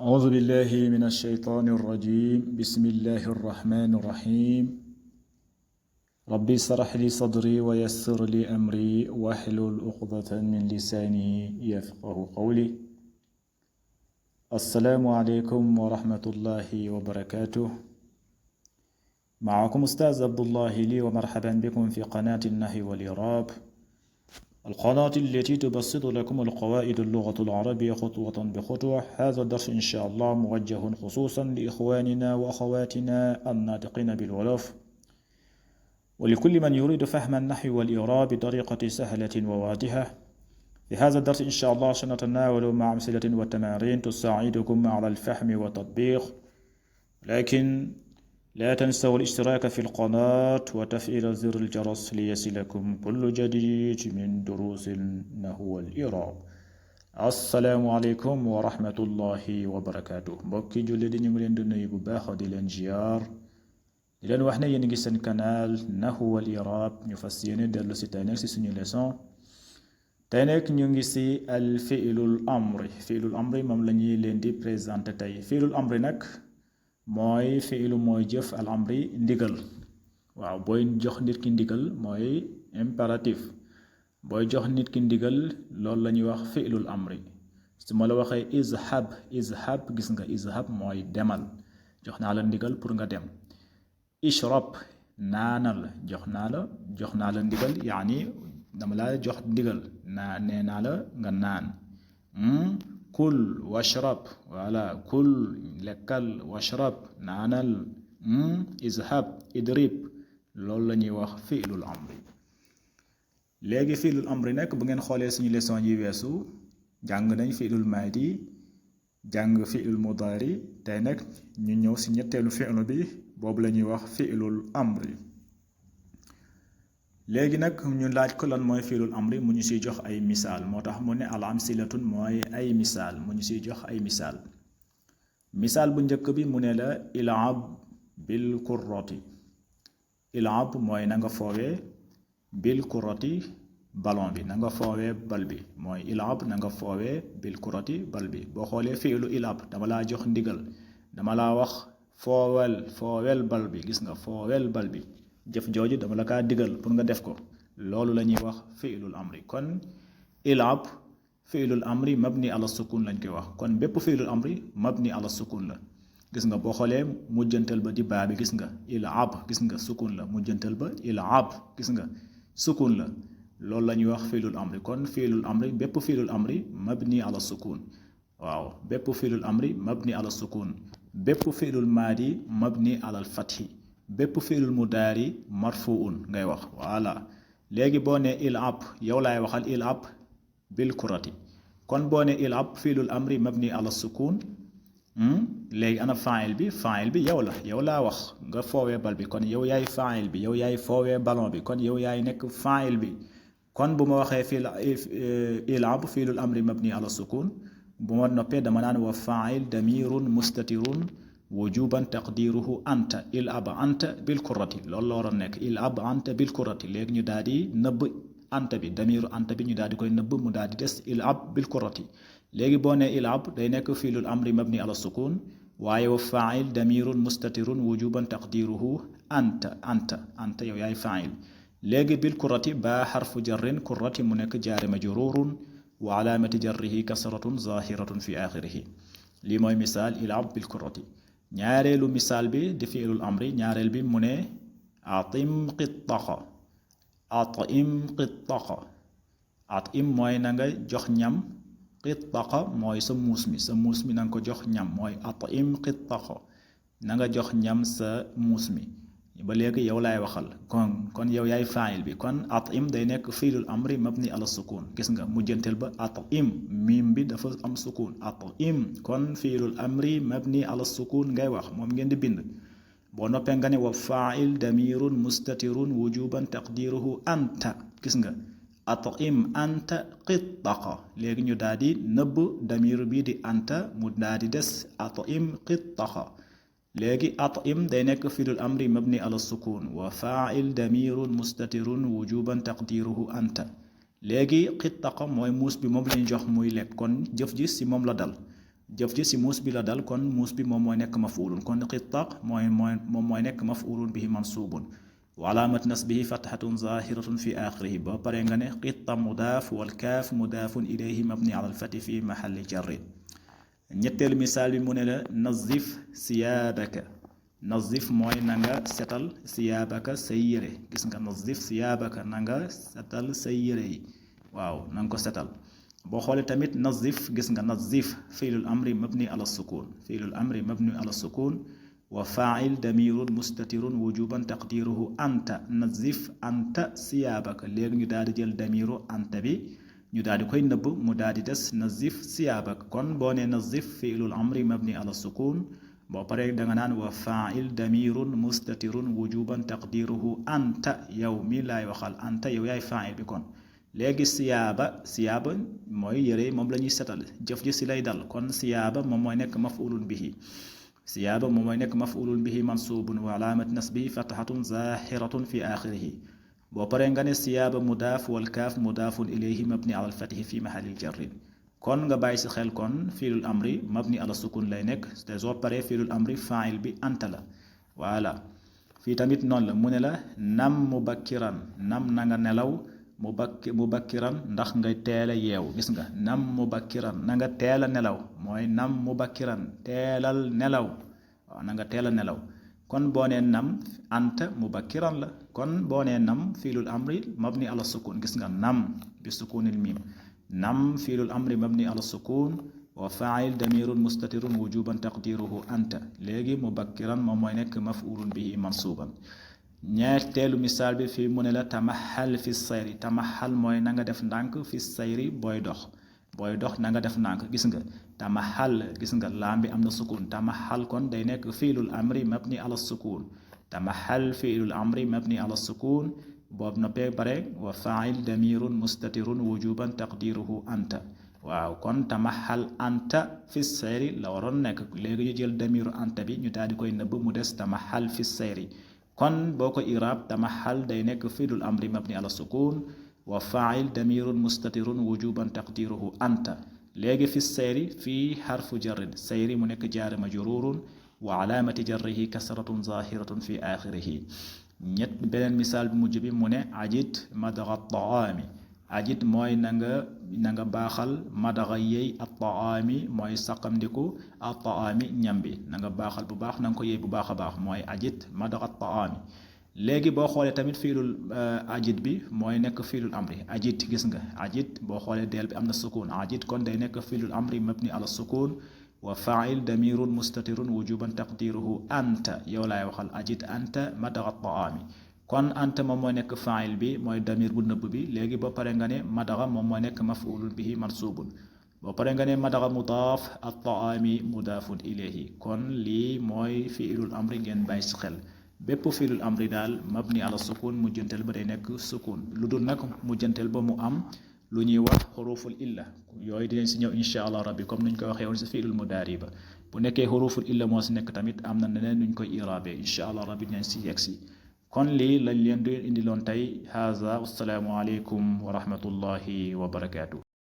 أعوذ بالله من الشيطان الرجيم بسم الله الرحمن الرحيم ربي اشرح لي صدري ويسر لي أمري واحلل عقدة من لساني يفقه قولي السلام عليكم ورحمة الله وبركاته. معكم أستاذ عبد الله لي، ومرحبا بكم في قناة النحو والإعراب، القناة التي تبسط لكم القواعد اللغة العربية خطوة بخطوة. هذا الدرس إن شاء الله موجه خصوصا لإخواننا وأخواتنا الناطقين بالولف، ولكل من يريد فهم النحو والإعراب بطريقة سهلة وواضحة. في هذا الدرس إن شاء الله سنتناول مع أمثلة وتمارين تساعدكم على الفهم والتطبيق، لكن لا تنسوا الاشتراك في القناة وتفعيل زر الجرس ليصلكم كل جديد من دروس النحو والإعراب. السلام عليكم ورحمة الله وبركاته. mbokki julli di ñu ngi leen di nuyu bu baax di leen ziar, di leen wax ne yéen ngi seen canal Nahwu wal I'rab. ñu fas yéene dellu si tey nag si suñu leçon. tey nag ñu ngi si al fi'lul amri moom la ñuy leen di présenté tey. fi'lul amri nag mooy fi'lu mooy jëf, al amri ndigal. waaw booy jox nit ki ndigal mooy impératif. booy jox nit ki ndigal loolu la ñuy wax fi'lul amri. su ma la waxee izhab gis nga izhab mooy demal, jox naa la ndigal pour nga dem. ishrab naanal, jox naa la ndigal, yaani dama laa jox ndigal nee naa la nga naan. kul washrab, wala kul lekkal, washrab naanal, izhab idrib, loolu la ñuy wax fi'lul amri. léegi fi'lul amri nag bu ngeen xoolee suñu leçon yi weesu jàng nañ fi'lul maadi, jàng fi'lul mudaari. tey nag ñu ñëw si ñetteelu fi'lu bi, boobu la ñuy wax fi'lul amri. léegi nag ñu laaj ko lan mooy fi'lul amri, mu ñu siy jox ay misaal. moo tax mu ne al amsilatun mooy ay misaal, mu ñu siy jox ay misaal. misaal bu njëkk bi mu ne la il'ab bil kurrati. il'ab mooy na nga foowee bil kurrati ballon bi, na nga foowee bal bi, mooy il'ab na nga foowee bil kurrati bal bi. boo xoolee fi'lu il'ab dama laa jox ndigal, dama laa wax foowel bal bi, gis nga foowel bal bi. jëf jooju dama la kaa digal pour nga def ko, loolu la ñuy wax fi'lul amri. kon il'ab fi'lul amri mabni ala sukun lañ koy wax. kon bépp fi'lul amri mabni ala sukun la. gis nga boo xoolee mujjantal ba di baa bi, gis nga il'ab, gis nga sukun la. mujjantal ba il'ab, gis nga sukun la. loolu la ñuy wax fi'lul amri. kon fi'lul amri, bépp fi'lul amri mabni ala sukun. waaw bépp fi'lul amri mabni ala sukun. bépp fi'lul maadi mabni ala al fathi. bépp fi'lul mudaari marfuun ngay wax. voilà léegi boo ne il'ab yow laay waxal il'ab bil kurati. kon boo ne il'ab fi'lul amri mabni ala sukun, léegi ana fa'il bi yow laa wax nga foowee bal bi. kon yow yaay fa'il bi, yow yaay foowee ballon bi, kon yow yaay nekk fa'il bi. kon bu ma waxee fii il'ab fi'lul amri mabni ala sukun, bu ma noppee dama naan wa fa'il damirun mustatirun wujuban taqdiruhu anta. il'ab anta bil kurati, loolu la war a nekk. il'ab anta bil kurati. léegi ñu daal di nëbb anta bi, damiru anta bi ñu daal di koy nëbb, mu daal di des il'ab bil kurati. léegi boo ne il'ab day nekk fi'lul amri mabni ala sukun, waaye wa fa'il damirun mustatirun wujuban taqdiruhu anta yow yaay fa'il. léegi bil kurati ba xarfu jarrin, kurati mu nekk jaari majrurun wa alaamati jarrihi kasratun zahiratun fi axirihi. lii mooy misaal il'ab bil kurati. ñaareelu misaal bi di fi'lul amri, ñaareel bi mu ne atim qittaqa. atim mooy na nga jox ñam, qittaqa mooy sa muus mi na nga ko jox ñam, mooy atim qittaqa, na nga jox ñam sa muus mi. ba léegi yow laay waxal, kon yow yaay fa'il bi. kon atim day nekk fi'lul amri mabni ala sukun. gis nga mujjantel ba atim, miim bi dafa am sukun, atim. kon fi'lul amri mabni ala sukun ngay wax, moom ngeen di bind. boo noppee nga ne wa fa'il damirun mustatirun wujuban taqdiruhu anta. gis nga atim anta qittaqa. léegi ñu daal di nëbb damir bi di anta, mu daal di des atim qittaqa. léegi atim day nekk fi'lul amri mabni ala sukun wa fa'il damirun mustatirun wujuban taqdiruhu anta. léegi qittaqa mooy muus bi, moom lañu jox muy lekk, kon jëf ji si moom la dal. jëf ji si muus bi la dal kon muus bi moom mooy nekk mafuulun kon qitta moom mooy nekk mafuulun bihi mansuubun wa alaamat nasbihi fathatun zahiratun fi axirihi ba pare nga ne qitta mudaaf wal kaaf mudaafun ilayhi mabni ala alfati fi mahalli jarrin ñetteelu misaal bi mu ne la nazif siyaabaka nazif mooy na nga setal siyaabaka say yére gis nga nazif siyaabaka na nga setal say yére yi waaw na nga ko setal boo xoolee tamit nazif gis nga nazif fiilul amri mabni ala sukun fiilul amri mabni ala sukun wa faa'il damirun mustatirun wujuban taqdiruhu anta nazif anta siyaabaka léegi ñu daal di jël damiru anta bi ñu daal di koy nëbb mu daal di des nazif siyaabaka kon boo nee nazif fiilul amri mabni ala sukun boo paree da nga naan wa faa'il damirun mustatirun wujuban taqdiruhu anta yow mi laay waxal anta yow yaay faa'il bi kon léegi siyaaba mooy yére moom la ñuy setal jëf ji si lay dal kon siyaaba moom mooy nekk maf'ulun bihi siyaaba moom mooy nekk maf'ulun bihi mansuubun wa alaamat nasbihi fathatun zahiratun fi axirihi boo paree nga ne siyaaba mudaaf wal kaaf mudaafun ilayhi mabni ala alfatihi fi mahalli jarrin kon nga bàyyi si xel kon fiilul amri mabni ala sukun lay nekk te soo paree fiilul amri faa'il bi anta la voilà fii tamit noonu la mu ne la nam mubakkiran nam na nga nelaw mubakkiran ndax ngay teel a yeew gis nga nam mubakkiran na nga teel a nelaw mooy nam mubakkiran teelal nelaw waaw na nga teel a nelaw kon boo nee nam anta mubakkiran la kon boo nee nam fiilul amri mabni ala sukun gis nga nam bi sukunil miim nam fiilul amri mabni ala sukun wa faa'il damirun mustatirun wujuban taqdiruhu anta léegi mubakkiran moom mooy nekk maf'ulun bihi mansuuban ñetteelu misaal bi fii mu ne la tamaxal fi sayri tamaxal mooy na nga def ndànk fi sayri booy dox na nga def ndànk gis nga tamaxal gis nga laam bi am na sukun tamaxal kon day nekk fiilul amri mabni ala sukun tamaxal fiilul amri mabni ala sukun boobu noppee bare wa faa'il damirun mustatirun wujuban taqdiruhu anta waaw kon tamaxal anta fi sayri la waroon nekk léegi ñu jël damiru anta bi ñu daal di koy nëbb mu des tamaxal fi sayri kon boo ko iraab tamaxal day nekk fiilul amri mabni ala sukun wa faa'il damirun mustatirun wujuban taqdiruhu anta léegi fi sayri fii xarfu jarrin sayri mu nekk jaari majrurun wa alaamati jarrihi kasratun zahiratun fi axirihi beneen misaal bi mujj bi mu ne ajit madaga taami ajit mooy na nga baaxal madaga yey at taami mooy saqamdiku at taami ñam bi na nga baaxal bu baax na nga ko yey bu baax a baax mooy ajit madaga taami léegi boo xoolee tamit fiilul ajit bi mooy nekk fiilul amri ajit gis nga ajit boo xoolee deel bi am na sukun ajit kon day nekk fiilul amri mabni ala sukun wa faa'il damirun mustatirun wujuban taqdiruhu anta yow laay waxal ajit anta madaga taami kon anta moom mooy nekk faa'il bi mooy damir bu nëbb bi léegi boo pare nga ne madaga moom mooy nekk maf'ulun bihi mansuubun boo pare nga ne madaga mudaaf at taami mudaafun ilayhi kon lii mooy fiilul amri ngeen bàyyi si xel bépp fiilul amri daal mabni ala sukun mujjantel ba day nekk sukun lu dul nag mujjantel ba mu am lu ñuy wax xuruful illa yooyu dinañ si ñëw insha allah rabbi comme nuñ ko waxee woon si fiilul mudaari ba bu nekkee xuruful illa moo si nekk tamit am na neneen nuñ koy iraabe insha allah rabbi dinañ si yegg si kon lii lañ leen di indiloon tey haza assalaamu aleykum wa rahmatullahi wa barakaatu